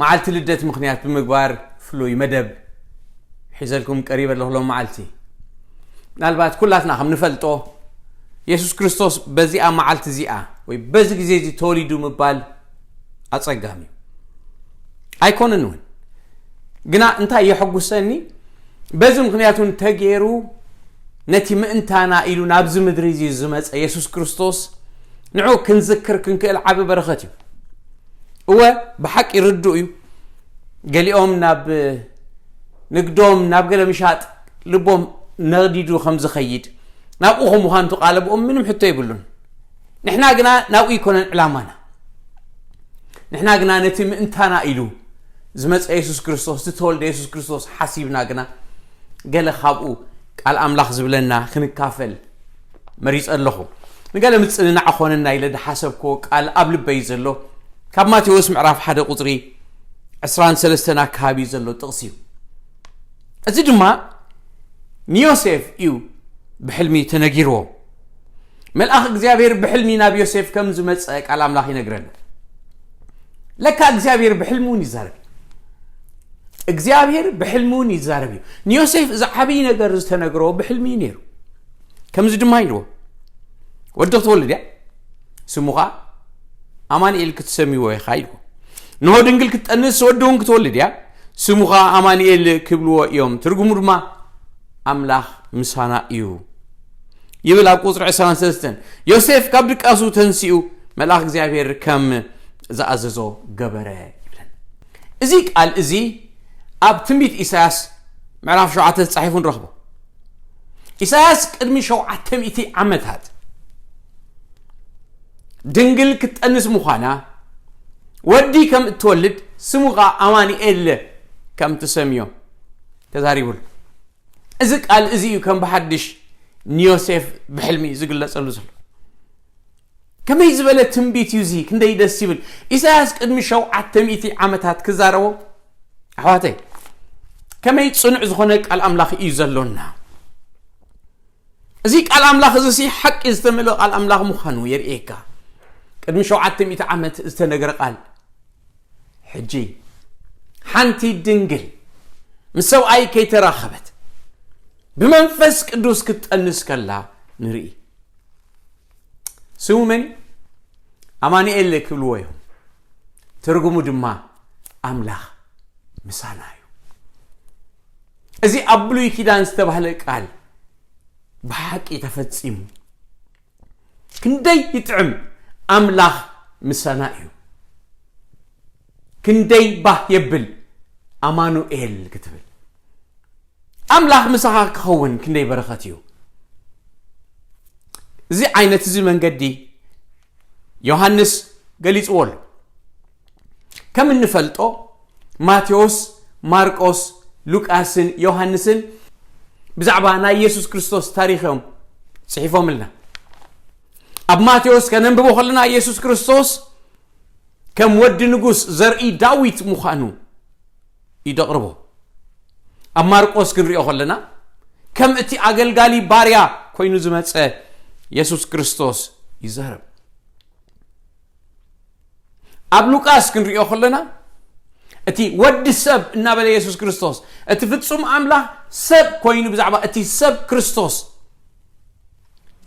መዓልቲ ልደት ምኽንያት ብምግባር ፍሉይ መደብ ሒዘልኩም ቀሪበ ኣለኹ። ሎም መዓልቲ ምናልባት ኩላትና ከም ንፈልጦ የሱስ ክርስቶስ በዚኣ መዓልቲ እዚኣ ወይ በዚ ግዜ እዚ ተወሊዱ ምባል ኣጸጋሚ እዩ። ኣይኮነን እውን። ግና እንታይ የሐጉሰኒ፣ በዚ ምኽንያት እውን ተገይሩ ነቲ ምእንታና ኢሉ ናብዚ ምድሪ እዚ ዝመጸ የሱስ ክርስቶስ ንዑ ክንዝክር ክንክእል ዓቢ በረኸት እዩ። እወ፣ ብሓቂ ርዱእ እዩ። ገሊኦም ናብ ንግዶም ናብ ገለ ምሻጥ ልቦም ነቕዲዱ ከም ዝኸይድ ናብኡ ከም ምዃኑ ተቓለብኦም ምንም ሕቶ የብሉን። ንሕና ግና ናብኡ ኣይኮነን ዕላማና። ንሕና ግና ነቲ ምእንታና ኢሉ ዝመጸ የሱስ ክርስቶስ፣ ዝተወልደ የሱስ ክርስቶስ ሓሲብና ግና ገለ ካብኡ ቃል ኣምላኽ ዝብለና ክንካፈል መሪጸ ኣለኹ። ንገለ ምጽንናዕ ኾነና ኢለ ዝሓሰብክዎ ቃል ኣብ ልበይ ዘሎ ካብ ማቴዎስ ምዕራፍ ሓደ ቁጽሪ ዕስራን ሰለስተን ኣካባቢ ዘሎ ጥቕሲ እዩ። እዚ ድማ ንዮሴፍ እዩ ብሕልሚ ተነጊርዎ። መልኣኽ እግዚኣብሔር ብሕልሚ ናብ ዮሴፍ ከም ዝመጸ ቃል ኣምላኽ ይነግረና። ለካ እግዚኣብሔር ብሕልሚ እውን ይዛረብ። እግዚኣብሔር ብሕልሚ እውን ይዛረብ እዩ። ንዮሴፍ እዚ ዓብዪ ነገር ዝተነግሮ ብሕልሚ እዩ ነይሩ። ከምዚ ድማ ኢልዎ፣ "ወዲ ክትወልድ እያ፣ ስሙ ኸዓ ኣማኑኤል ክትሰምይዎ ኢኻ" ኢልዎ። "ንሆ ድንግል ክትጠንስ፣ ወዲ እውን ክትወልድ እያ፣ ስሙ ኸዓ ኣማኑኤል ክብልዎ እዮም፣ ትርጉሙ ድማ ኣምላኽ ምሳና እዩ" ይብል ኣብ ቁጽሪ ዕስራን ሰለስተን። ዮሴፍ ካብ ድቃሱ ተንሲኡ መልኣኽ እግዚኣብሔር ከም ዝኣዘዞ ገበረ ይብለና። እዚ ቃል እዚ ኣብ ትንቢት ኢሳያስ ምዕራፍ ሸውዓተ ተጻሒፉ ንረኽቦ። ኢሳያስ ቅድሚ ሸውዓተ ሚእቲ ዓመታት ድንግል ክትጠንስ ምዃና፣ ወዲ ከም እትወልድ፣ ስሙ ኸዓ ኣማኑኤል ከም ትሰምዮ ተዛሪቡሉ። እዚ ቃል እዚ እዩ ከም ብሓድሽ ንዮሴፍ ብሕልሚ ዝግለጸሉ ዘሎ። ከመይ ዝበለ ትንቢት እዩ እዚ! ክንደይ ደስ ይብል! ኢሳያስ ቅድሚ ሸውዓተ ሚእቲ ዓመታት ክዛረቦ፣ ኣሕዋተይ፣ ከመይ ጽኑዕ ዝኾነ ቃል ኣምላኽ እዩ ዘሎና! እዚ ቃል ኣምላኽ እዚ ሲ ሓቂ ዝተመልኦ ቃል ኣምላኽ ምዃኑ የርእየካ። ቅድሚ ሸውዓተ ሚእቲ ዓመት ዝተነገረ ቃል። ሕጂ ሓንቲ ድንግል ምስ ሰብኣይ ከይተራኸበት ብመንፈስ ቅዱስ ክትጠንስ ከላ ንርኢ። ስሙ መን እዩ? ኣማኑኤል ክብልዎ እዮም። ትርጉሙ ድማ ኣምላኽ ምሳና እዩ። እዚ ኣብ ብሉይ ኪዳን ዝተባህለ ቃል ብሓቂ ተፈጺሙ። ክንደይ ይጥዕም! ኣምላኽ ምሳና እዩ። ክንደይ ባህ የብል ኣማኑኤል ክትብል። ኣምላኽ ምሳኻ ክኸውን ክንደይ በረኸት እዩ። እዚ ዓይነት እዚ መንገዲ ዮሃንስ ገሊጽዎ ኣሎ። ከም እንፈልጦ ማቴዎስ፣ ማርቆስ፣ ሉቃስን ዮሃንስን ብዛዕባ ናይ የሱስ ክርስቶስ ታሪኽ እዮም ጽሒፎምልና። ኣብ ማቴዎስ ከነንብቦ ከለና የሱስ ክርስቶስ ከም ወዲ ንጉስ ዘርኢ ዳዊት ምዃኑ እዩ ደቕርቦ። ኣብ ማርቆስ ክንሪኦ ከለና ከም እቲ ኣገልጋሊ ባርያ ኮይኑ ዝመጸ የሱስ ክርስቶስ ይዛረብ። ኣብ ሉቃስ ክንሪኦ ከለና እቲ ወዲ ሰብ እናበለ የሱስ ክርስቶስ እቲ ፍጹም ኣምላኽ ሰብ ኮይኑ ብዛዕባ እቲ ሰብ ክርስቶስ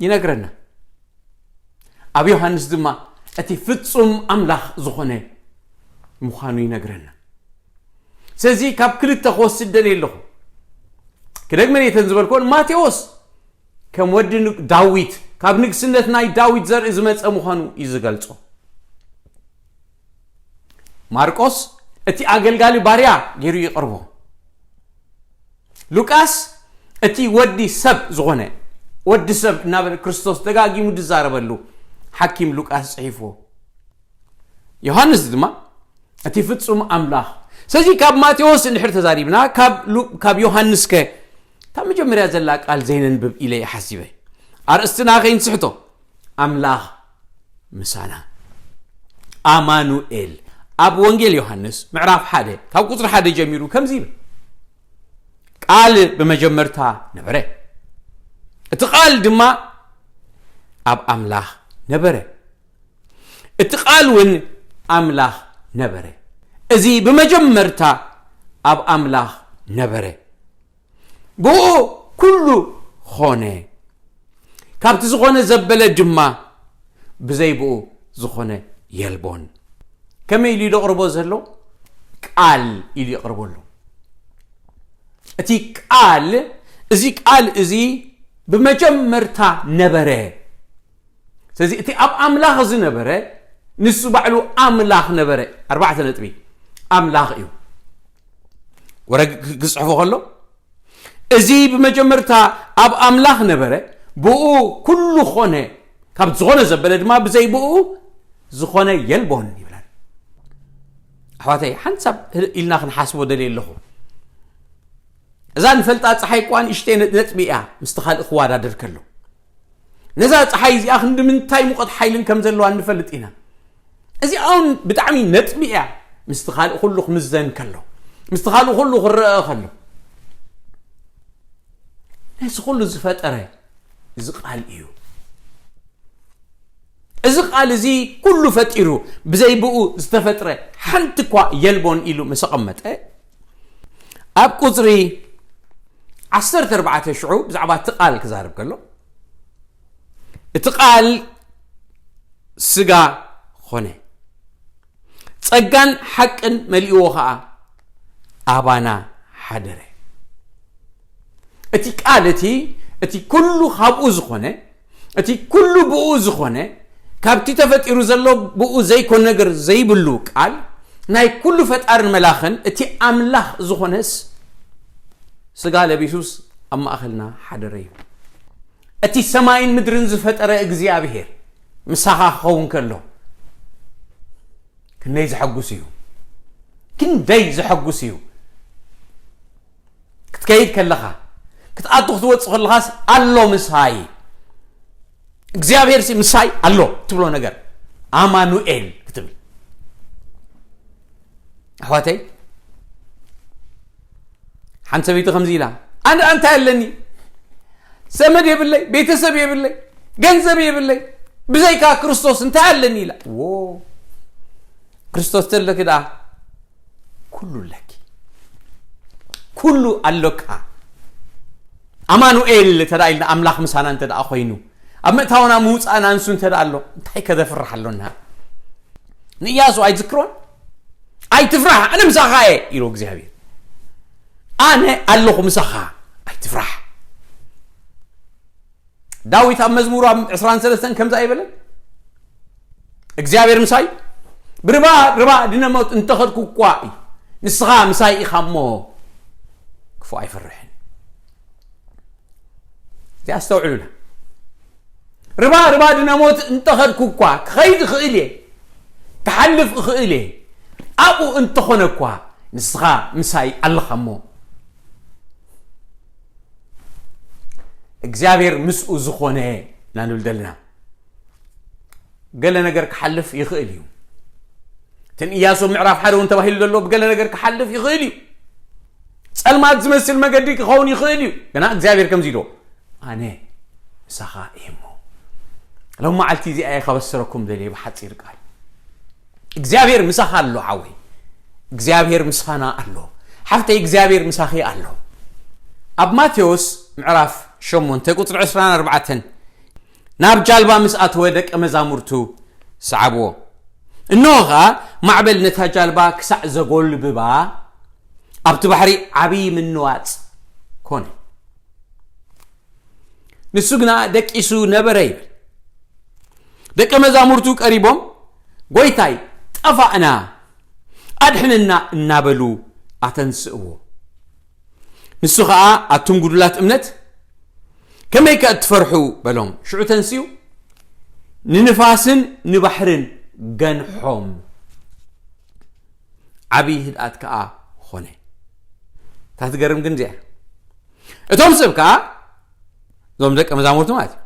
ይነግረና። ኣብ ዮሃንስ ድማ እቲ ፍጹም ኣምላኽ ዝኾነ ምዃኑ ይነግረና። ስለዚ ካብ ክልተ ክወስድ ደልየ ኣለኹ። ክደግመን እየተን ዝበልክዎን ማቴዎስ ከም ወዲ ን-፣ ዳዊት፣ ካብ ንግስነት ናይ ዳዊት ዘርኢ ዝመጸ ምዃኑ እዩ ዝገልጾ። ማርቆስ እቲ ኣገልጋሊ ባርያ ገይሩ ይቐርቦ። ሉቃስ እቲ ወዲ ሰብ ዝኾነ፣ ወዲ ሰብ እናበለ ክርስቶስ ደጋጊሙ ዝዛረበሉ ሓኪም ሉቃስ ጽሒፍዎ። ዮሃንስ ድማ እቲ ፍጹም ኣምላኽ። ስለዚ ካብ ማቴዎስ እንድሕር ተዛሪብና፣ ካብ ሉ-፣ ካብ ዮሃንስ ከ እታ መጀመርያ ዘላ ቃል ዘይነንብብ ኢለ እየ ሓሲበ። ኣርእስትና ከይንስሕቶ፣ ኣምላኽ ምሳና። ኣማኑኤል። ኣብ ወንጌል ዮሃንስ ምዕራፍ ሓደ ካብ ቁጽሪ ሓደ ጀሚሩ ከምዚ ይብል፣ "ቃል ብመጀመርታ ነበረ፣ እቲ ቃል ድማ ኣብ ኣምላኽ ነበረ፣ እቲ ቃል እውን ኣምላኽ ነበረ፣ እዚ ብመጀመርታ ኣብ ኣምላኽ ነበረ፣ ብኡ ኩሉ ኾነ፣ ካብቲ ዝኾነ ዘበለ ድማ ብዘይ ብኡ ዝኾነ የልቦን። ከመይ ኢሉ እዩ ዘቕርቦ ዘሎ? ቃል ኢሉ የቕርቦ ኣሎ። እቲ ቃል፣ እዚ ቃል እዚ ብመጀመርታ ነበረ። ስለዚ እቲ ኣብ ኣምላኽ ዝነበረ ንሱ ባዕሉ ኣምላኽ ነበረ። ኣርባዕተ ነጥቢ ኣምላኽ እዩ። ወረ ግ- ክጽሕፎ ከሎ፣ እዚ ብመጀመርታ ኣብ ኣምላኽ ነበረ፣ ብኡ ኩሉ ኾነ፣ ካብ ዝኾነ ዘበለ ድማ ብዘይ ብኡ ዝኾነ የልቦን ይብላል። ኣሕዋተይ፣ ሓንሳብ ህልእ ኢልና ክንሓስቦ ደልየ ኣለኹ። እዛ ንፈልጣ ፀሓይ እኳ ንእሽተይ ነ- ነጥቢ እያ ምስቲ ካልእ ክወዳደር ከሎ። ነዛ ፀሓይ እዚኣ ክንዲ ምንታይ ሙቐት ሓይልን ከም ዘለዋ ንፈልጥ ኢና። እዚኣ እውን ብጣዕሚ ነጥቢ እያ ምስቲ ካልእ ኩሉ ክምዘን ከሎ፣ ምስቲ ካልእ ኩሉ ክረአ ከሎ። ነዚ ኩሉ ዝፈጠረ እዚ ቃል እዩ። እዚ ቃል እዚ ኩሉ ፈጢሩ፣ ብዘይ ብኡ ዝተፈጥረ ሓንቲ እኳ የልቦን ኢሉ ምስ ኣቐመጠ፣ ኣብ ቁፅሪ ዓሰርተ ኣርባዕተ ሽዑ ብዛዕባ እቲ ቃል ክዛረብ ከሎ፣ እቲ ቃል ስጋ ኾነ፣ ጸጋን ሓቅን መሊእዎ ኸኣ ኣባና ሓደረ። እቲ ቃል እቲ፣ እቲ ኩሉ ካብኡ ዝኾነ፣ እቲ ኩሉ ብኡ ዝኾነ፣ ካብቲ ተፈጢሩ ዘሎ ብኡ ዘይኮን ነገር ዘይብሉ ቃል፣ ናይ ኩሉ ፈጣርን መላኽን እቲ ኣምላኽ ዝኾነስ፣ ስጋ ለቢሱስ ኣብ ማእኸልና ሓደረ እዩ። እቲ ሰማይን ምድርን ዝፈጠረ እግዚኣብሔር ምሳኻ ክኸውን ከሎ፣ ክንደይ ዘሐጉስ እዩ! ክንደይ ዘሐጉስ እዩ! ክትከይድ ከለኻ፣ ክትኣቱ ክትወጽእ ከለኻስ ኣሎ ምሳይ። እግዚኣብሔር ሲ ምሳይ ኣሎ ትብሎ ነገር፣ ኣማኑኤል ክትብል። ኣሕዋተይ፣ ሓንቲ ሰበይቲ ከምዚ ኢላ፣ ኣነ እንታይ ኣለኒ? ዘመድ የብለይ፣ ቤተሰብ የብለይ፣ ገንዘብ የብለይ፣ ብዘይካ ክርስቶስ እንታይ ኣለኒ? ኢላ። ዎ፣ ክርስቶስ ተለኪ ደኣ ኩሉ ኣለኪ፣ ኩሉ ኣሎካ። ኣማኑኤል እንተ ደኣ ኢልና፣ ኣምላኽ ምሳና እንተ ደኣ ኮይኑ፣ ኣብ ምእታውና ምውፃእና ንሱ እንተ ደኣ ኣሎ፣ እንታይ ከዘፍርሕ ኣሎና? ንእያሱ ኣይትዝክሮን? ኣይትፍራሕ፣ ኣነ ምሳኻ እየ ኢሉ እግዚኣብሔር። ኣነ ኣለኹ ምሳኻ፣ ኣይትፍራሕ። ዳዊት ኣብ መዝሙሩ ኣብ ዕስራን ሰለስተን ከምዛ ኣይበለን? እግዚኣብሔር ምሳይ፣ ብርባ ርባ ድነ ሞት እንተኸድኩ እኳ፣ ንስኻ ምሳይ ኢኻ እሞ ክፉእ ኣይፈርሕን። እዚ ኣስተውዕሉና። ርባ ርባ ድነ ሞት እንተኸድኩ እኳ፣ ክኸይድ እኽእል እየ፣ ክሓልፍ እኽእል እየ። ኣብኡ እንተኾነ እኳ፣ ንስኻ ምሳይ ኣለኻ እሞ፣ እግዚኣብሔር ምስኡ ዝኾነ ኢና ንብል ዘለና። ገለ ነገር ክሓልፍ ይኽእል እዩ። እቲ ንኢያሱ ምዕራፍ ሓደ እውን ተባሂሉ ዘሎ ብገለ ነገር ክሓልፍ ይኽእል እዩ። ጸልማት ዝመስል መገዲ ክኸውን ይኽእል እዩ። ግና እግዚኣብሔር ከምዚ ኢሉ፣ ኣነ ምሳኻ እየ እሞ። ሎም መዓልቲ እዚኣ እየ ከበስረኩም ደልየ ብሓጺር ቃል። እግዚኣብሔር ምሳኻ ኣሎ ሓወይ። እግዚኣብሔር ምሳና ኣሎ። ሓፍተይ እግዚኣብሔር ምሳኺ ኣሎ። ኣብ ማቴዎስ ምዕራፍ ሸሞንተ ቁጽሪ ዕስራን ኣርባዕተን፣ ናብ ጃልባ ምስ ኣተወ ደቀ መዛሙርቱ ሰዓብዎ። እንሆ ኸኣ ማዕበል ነታ ጃልባ ክሳዕ ዘጎልብባ ኣብቲ ባሕሪ ዓብዪ ምንዋጽ ኮነ። ንሱ ግና ደቂሱ ነበረ ይብል። ደቀ መዛሙርቱ ቀሪቦም፣ ጎይታይ፣ ጠፋእና፣ ኣድሕነና እናበሉ ኣተንስእዎ። ንሱ ኸኣ፣ ኣቱም ጉዱላት እምነት፣ ከመይ ከ እትፈርሑ? በሎም። ሽዑ ተንስኡ፣ ንንፋስን ንባሕርን ገንሖም። ዓብዪ ህድኣት ከኣ ኾነ። እታ ትገርም ግን እዚኣ። እቶም ሰብ ከኣ፣ እዞም ደቀ መዛሙርቱ ማለት እዩ፣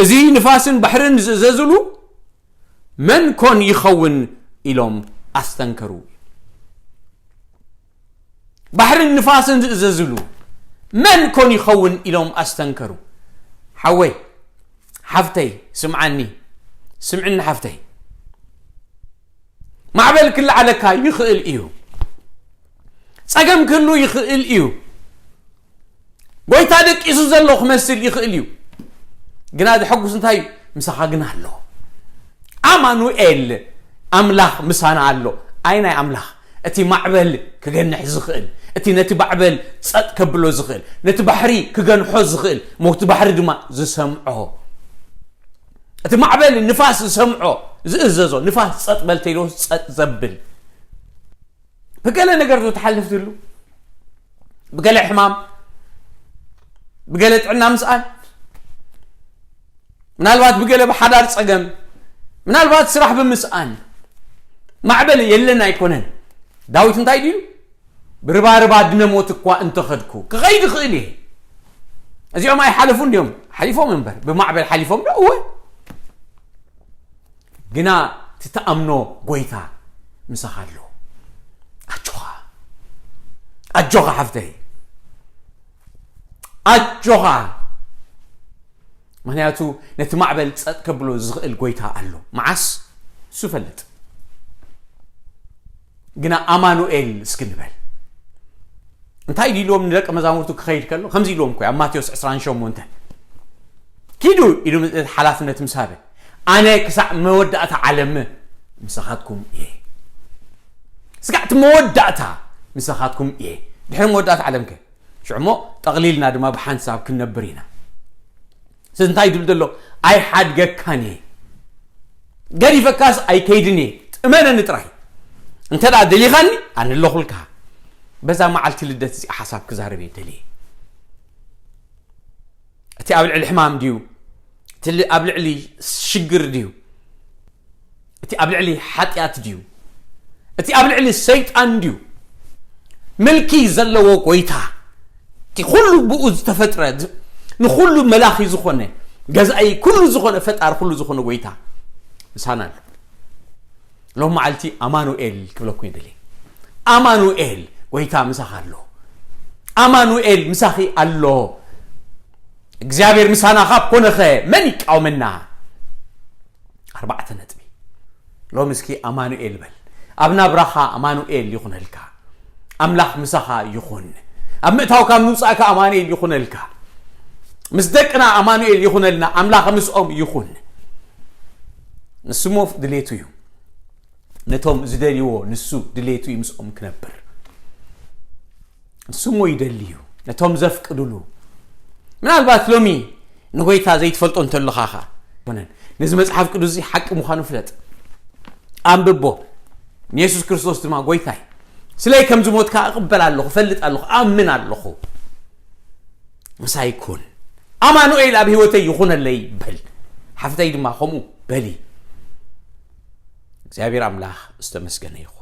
እዚ ንፋስን ባሕርን ዝእዘዝሉ መን ኮን ይኸውን? ኢሎም ኣስተንከሩ። ባሕርን ንፋስን ዝእዘዝሉ መን ኮን ይኸውን? ኢሎም ኣስተንከሩ። ሓወይ፣ ሓፍተይ፣ ስምዓኒ፣ ስምዕኒ ሓፍተይ። ማዕበል ክለዓለካ ይኽእል እዩ። ጸገም ክህሉ ይኽእል እዩ። ጎይታ ደቂሱ ዘሎ ክመስል ይኽእል እዩ። ግና ዘሐጉስ እንታይ እዩ? ምሳኻ ግን ኣሎ። ኣማኑኤል፣ ኣምላኽ ምሳና ኣሎ። ኣይ ናይ ኣምላኽ፣ እቲ ማዕበል ክገንሕ ዝኽእል፣ እቲ ነቲ ማዕበል ጸጥ ከብሎ ዝኽእል፣ ነቲ ባሕሪ ክገንሖ ዝኽእል፣ ሞቲ ባሕሪ ድማ ዝሰምዖ፣ እቲ ማዕበል ንፋስ ዝሰምዖ፣ ዝእዘዞ፣ ንፋስ ጸጥ በል ተይሎ ጸጥ ዘብል፣ ብገለ ነገር ዶ ትሓልፍ ትህሉ፣ ብገለ ሕማም፣ ብገለ ጥዕና ምስኣን፣ ምናልባት ብገለ ብሓዳር ጸገም፣ ምናልባት ስራሕ ብምስኣን፣ ማዕበል የለን ኣይኮነን። ዳዊት እንታይ ድዩ? ብርባርባ ድነ ሞት እኳ እንተኸድኩ፣ ክኸይድ እኽእል እየ። እዚኦም ኣይሓለፉን ድዮም? ሓሊፎም እምበር፣ ብማዕበል ሓሊፎም ዶ? እወ። ግና ትተኣምኖ ጎይታ ምሳኻ ኣሎ። ኣጆኻ፣ ኣጆኻ ሓፍተይ፣ ኣጆኻ። ምኽንያቱ ነቲ ማዕበል ጸጥ ከብሎ ዝኽእል ጎይታ ኣሎ። መዓስ? እሱ ፈልጥ። ግና ኣማኑኤል እስኪ ንበል። እንታይ ድዩ ኢልዎም ንደቀ መዛሙርቱ ክኸይድ ከሎ? ከምዚ ኢልዎም እኮ ኣብ ማቴዎስ ዕስራን ሸሞንተን፣ "ኪዱ" ኢሉ፣ "ሓላፍነት ምስ ሃበ፣ ኣነ ክሳዕ መወዳእታ ዓለም ምሳኻትኩም እየ። ስጋዕ እቲ መወዳእታ ምሳኻትኩም እየ። ድሕሪ መወዳእታ ዓለም ከ? ሽዑ እሞ ጠቕሊልና ድማ ብሓንሳብ ክንነብር ኢና." ስለዚ እንታይ ድብል ዘሎ? "ኣይሓድገካን እየ፣ ገዲፈካስ ኣይከይድን እየ፣ ጥመነኒ ጥራይ። እንተ ደኣ ደሊኻኒ፣ ኣነ ኣለኹልካ። በዛ መዓልቲ ልደት እዚኣ ሓሳብ ክዛረብ እየ ደልየ። እቲ ኣብ ልዕሊ ሕማም ድዩ? እቲ ል-፣ ኣብ ልዕሊ ሽግር ድዩ? እቲ ኣብ ልዕሊ ሓጢኣት ድዩ? እቲ ኣብ ልዕሊ ሰይጣን ድዩ? ምልኪ ዘለዎ ጎይታ፣ እቲ ኩሉ ብኡ ዝተፈጥረ፣ ዝ-፣ ንኹሉ መላኺ ዝኾነ፣ ገዛኢ ኩሉ ዝኾነ፣ ፈጣሪ ኩሉ ዝኾነ ጎይታ ምሳና ኣሎ። ሎም መዓልቲ ኣማኑኤል ክብለኩም ይደሊ። ኣማኑኤል፣ ጎይታ ምሳኻ ኣሎ። ኣማኑኤል ምሳኺ ኣሎ። እግዚኣብሔር ምሳና ካብ ኮነኸ መን ይቃወመና? ኣርባዕተ ነጥቢ። ሎም እስኪ ኣማኑኤል በል። ኣብ ናብራኻ ኣማኑኤል ይኹነልካ። ኣምላኽ ምሳኻ ይኹን። ኣብ ምእታውካ ምውጻእካ ኣማኑኤል ይኹነልካ። ምስ ደቅና ኣማኑኤል ይኹነልና። ኣምላኽ ምስኦም ይኹን። ንሱ እሞ ድሌቱ እዩ። ነቶም ዝደልይዎ ንሱ ድሌቱ እዩ ምስኦም ክነብር። ንሱ እሞ ይደሊ እዩ። ነቶም ዘፍቅድሉ። ምናልባት ሎሚ ንጎይታ ዘይትፈልጦ እንተለኻ ኸኣ፣ ኮነን፣ ነዚ መጽሓፍ ቅዱስ እዚ ሓቂ ምዃኑ ፍለጥ። ኣንብቦ። ንየሱስ ክርስቶስ ድማ ጎይታይ፣ ስለይ ከም ዝሞትካ እቕበል ኣለኹ፣ እፈልጥ ኣለኹ፣ ኣምን ኣለኹ። ምሳይ ኩን። ኣማኑኤል ኣብ ህይወተይ ይኹነለይ በል። ሓፍተይ ድማ ከምኡ በሊ። እግዚኣብሔር ኣምላኽ ዝተመስገነ ይኹን።